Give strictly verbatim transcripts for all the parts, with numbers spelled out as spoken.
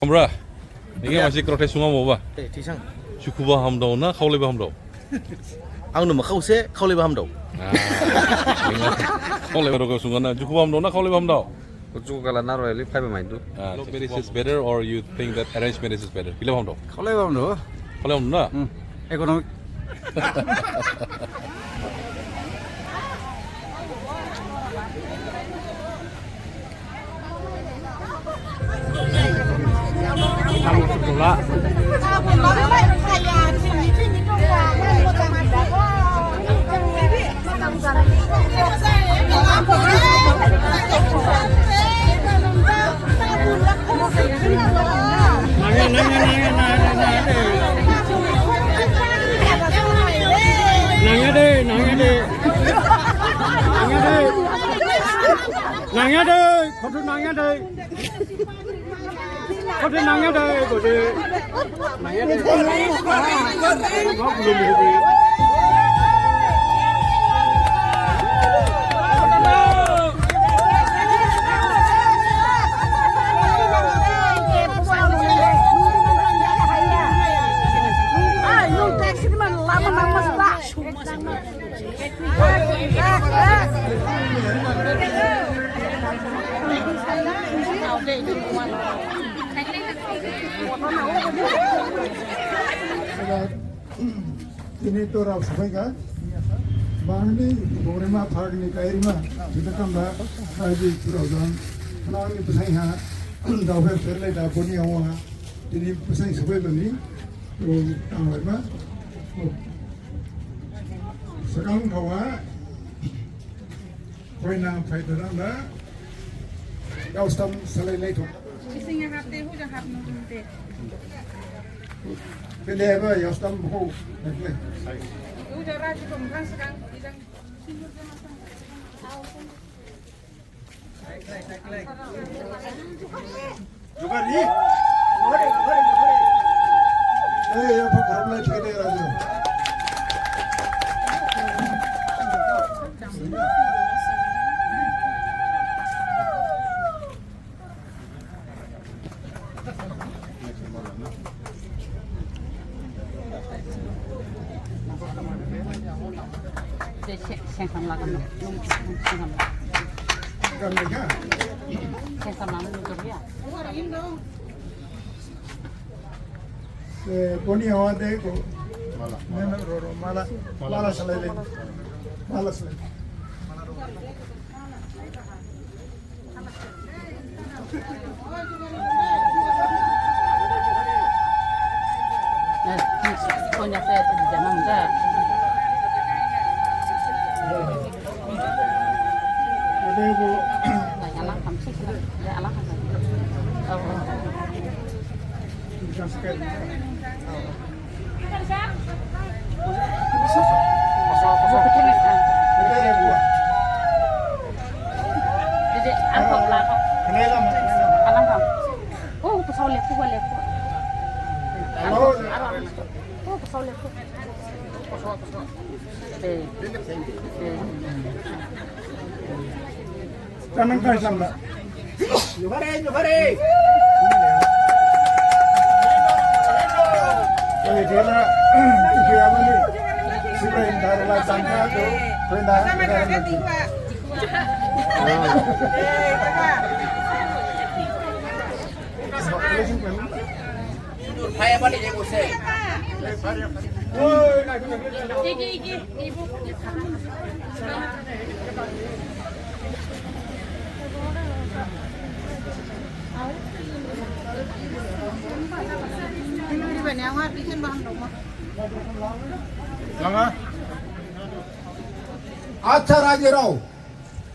Hamra, nini masi krothe sungma moba. Tei, thisang. Jukhuba hamdao na khaolaiba hamdao? Ang numa khaose, khaolaiba hamdao. Ah, khaolaiba rokhe sungana, jukhuba hamdao na khaolaiba hamdao? Kuchu kala na royali phaiba maidu. Ah, love marriage is better or you think that arranged marriage is better? Bila hamdao? Khaolaiba hamdao. Khaolaiba hamdao na? Hmm. Economic. Nangya de, nangya de. Nangya de. Nangya de, khotho nangya de. Khotho nangya de, khotho. Nangya de. Tini to rao sabaikha, bangni gorema phagni kairima, juda kamba, haji churao jang, nangni bsai ha, daophe serlai da boni awa, tini bsai sabaibani, to tanglaima, segang thawa, Koina phaidarang da, gaustam salai lai thong. Bising ya hap de, huja hap nung de. Bele ba gaustam ho. Huja raji ko mrang segang, ijang. Jugar ni. Eh, ya, apa problem lagi kita lagi? Eh, boni awa de ko. Mala. Mala, mala, mala salai le. Mala salai. Tanang kai samla. Jubare, jubare. Eh, jela, itu apa ni? Sudah yang taruh lah sangka tu, rendah. Sama kakak tiba. Eh, kakak. Langa. Acha, rajirao.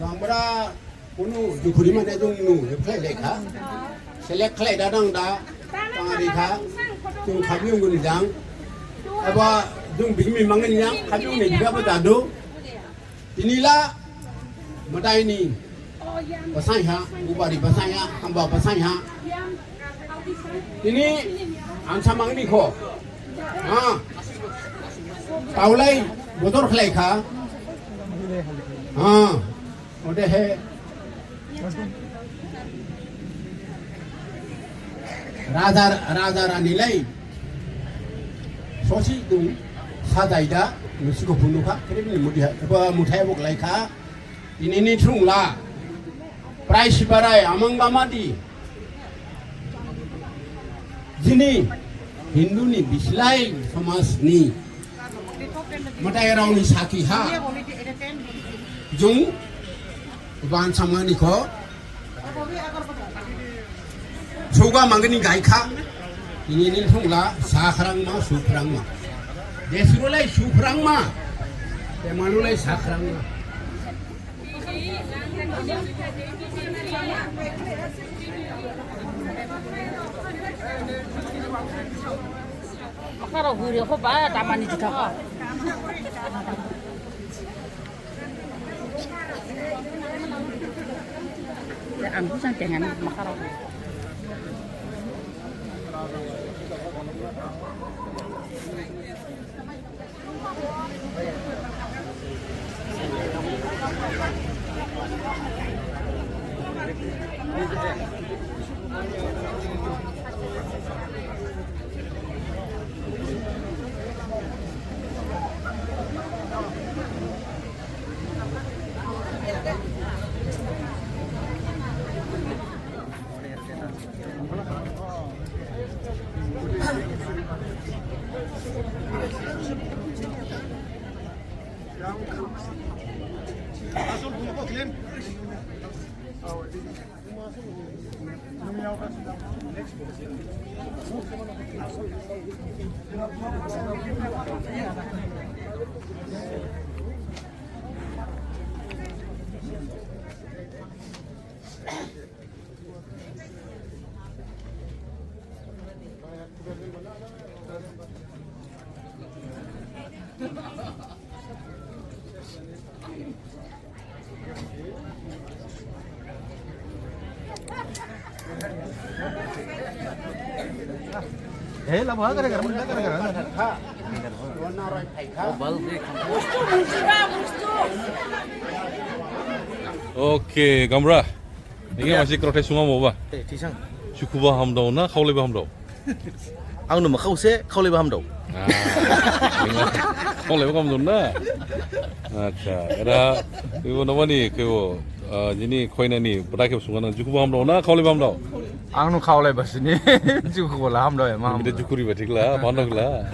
Langbra. Kunu jukhuri mane jung nu, khlai lekha. Select khlai da dang da, tangari kha. Jung khabyung gun jang. Aba jung bigmi mangan yang, khabyung ni biga ba dadu. Tinila, madai ni. Basai ha, ubari basai ha, hamba basai ha. Tini, ansa mangni kho. Ha. Taulai, motor khlai kha. Ha. Odehe. Raja, raja rani lai sosi dong, sajaida, musi kho phunukha, khrip ni muthai, eba muthai bok laikha, inini thrungla, prai sibarai, amang gamadi, jini Hindu ni bislai somaj ni Madai rao ni sakhi ha. Jung ban samani kho. Suga mangni gaikha. Ini ni thungla sakhrangma, sukhrangma. Desrulai sukhrangma. Temanulai sakhrangma. Makarok huri kho ba tamani juta kho. Ang kusang tengan makarok. Okay, gamra. Nini masi krothai sungma moba. Jukhuba hamdao na khaolaiba hamdao? Ang no makhao se khaolaiba hamdao. Khaolaiba hamdao na. Acha, era ibo namani kebo, jini khoinani bada kebo sungma nang, jukhuba hamdao na khaolaiba hamdao? Ang no khaolaiba sini. Jukhuba la hamdao ya ma. Bide jukhuriba thikla, bandakla.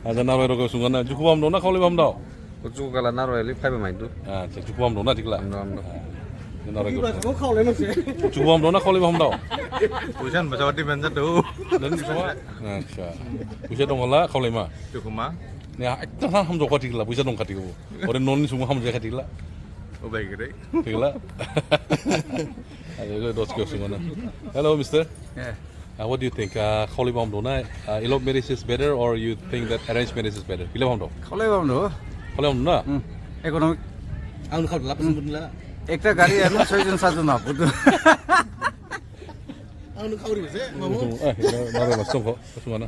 Acha, narbai rok kebo sungma nang, jukhuba hamdao na khaolaiba hamdao? Jukhu khala narbai li phaiba maidu. Acha, jukhuba hamdao na thikla? Hamdao, hamdao. Jukhuba hamdao na khaolaiba hamdao? Puisa basa wati benja tu. Acha. Puisa dongla khaolaima? Jukhuma. Ni ekta hamjaokha thikla, puisa dongkha thikla. Ore noni sungma hamjaokha thikla. O bai gede. Thikla. Acha, dos kyo sungma na. Hello, mister. Yeah. Uh, what do you think? Uh, khaolaiba hamdao na? Uh, eloped marriage is better, or you think that arranged marriage is better? Khaolaiba hamdao? Khaolaiba hamdao. Khaolaiba hamdao na? Hmm. Economic. Ang khaolaiba hamdao la. Ekta gari ano soijon sajon na putu. Ang khaolaiba se, mamu. Eh, na, na, na, sungma na.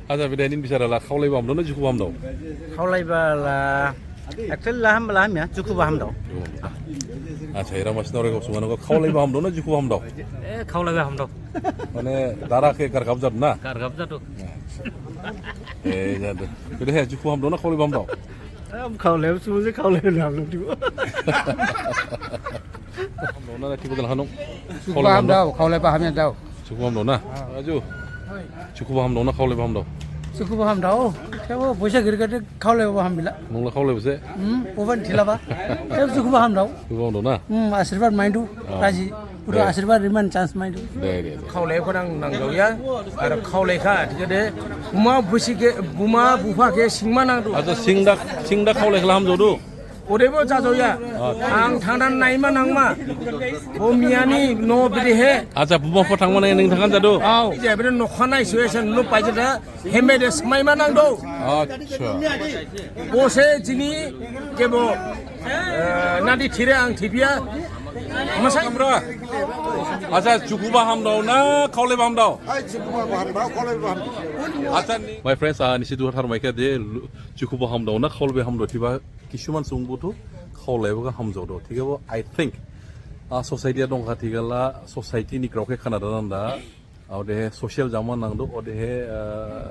Acha, bide nini bisar la khaolaiba hamdao na jukhuba hamdao? Khaolaiba la, actually la ham, la hamya, jukhuba hamdao. Acha, era masi narbai kebo sungma nang, khaolaiba hamdao na jukhuba hamdao? Eh, khaolaiba hamdao. Mane dara khe gargap jadu na? Gargap jadu. Eh, jadu. Bide he jukhuba hamdao na khaolaiba hamdao? Em, khaolaiba sungma se khaolaiba hamdao thibo. Hamdao na thibo dal hanung. Jukhuba hamdao, khaolaiba hamya dao. Jukhuba hamdao na? Aju. Jukhuba hamdao na khaolaiba hamdao? Jukhuba hamdao. Thebo puisa giri khade khaolaiba ham bila. Nungla khaolaiba se? Hmm, oban thilaba. Thebo jukhuba hamdao. Jukhuba hamdao na? Hmm, asirbad maidu. Ah. Raji. Pura asirbad riman chance maidu. De, de, de. Khaolai kho nang nangjaoya. Ar khaolaikha, thikhade. Buma busi khe, buma bupha khe singma nangdu. Acha, singda, singda khaolai khala hamjaodu. Odebo jajaoya. Ang thangna naima nangma. Bo miyani no bidihe. Acha, buma pho thangma nai ning thangna jadu. Ao, je bini nokha nai situation no paijada. Hemede smaima nangdu. Acha. Bo se jini kebo, eh, nadi thire ang thibiya. Masai. Gamra. Acha, jukhuba hamdao na khaolaiba hamdao? Ai, jukhuba hamdao, khaolaiba hamdao. Acha ni. My friends, ah, nisi duha tharmaikha de, lu-, jukhuba hamdao na khaolaiba hamdao thiba. Kisuman subung buthu khaolaiba khe hamjaodu. Thikhabo, I think, ah, society ha dongkha thikhala, society ni grao khe khna da nang da, Odehe social jama nangdu, odehe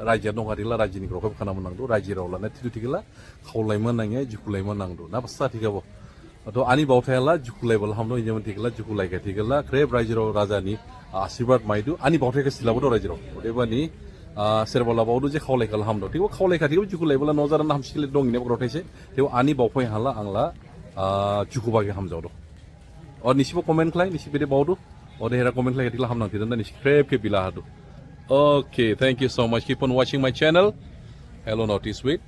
raji dong kha thikhala raji ni grao khe khna ma nangdu, raji rao la na thidu thikhala khaolaima nangya, jukhulaima nangdu, na basa thikhabo. Odehe ani baothai la jukhulaiba la hamdu, hinjama thikhala jukhulai kha thikhala khrip raji rao raja ni asirbad maidu, ani baothai khe silabo do raji rao. Odebani serba la baodu je khaolai khala hamdu, thikhabo khaolai kha thikhabo jukhulaiba la nojara na hamsi khe le dong ine bo grao thaise. Thikhabo ani baothai hala ang la jukhuba khe hamjaodu. Ode nisibo comment khlai, nisi bede baodu. Odehe era comment khlai kha thikhala hamnang thidanda nisi khrip khe bila hadu. Okay, thank you so much. Keep on watching my channel. Hello, Northeast with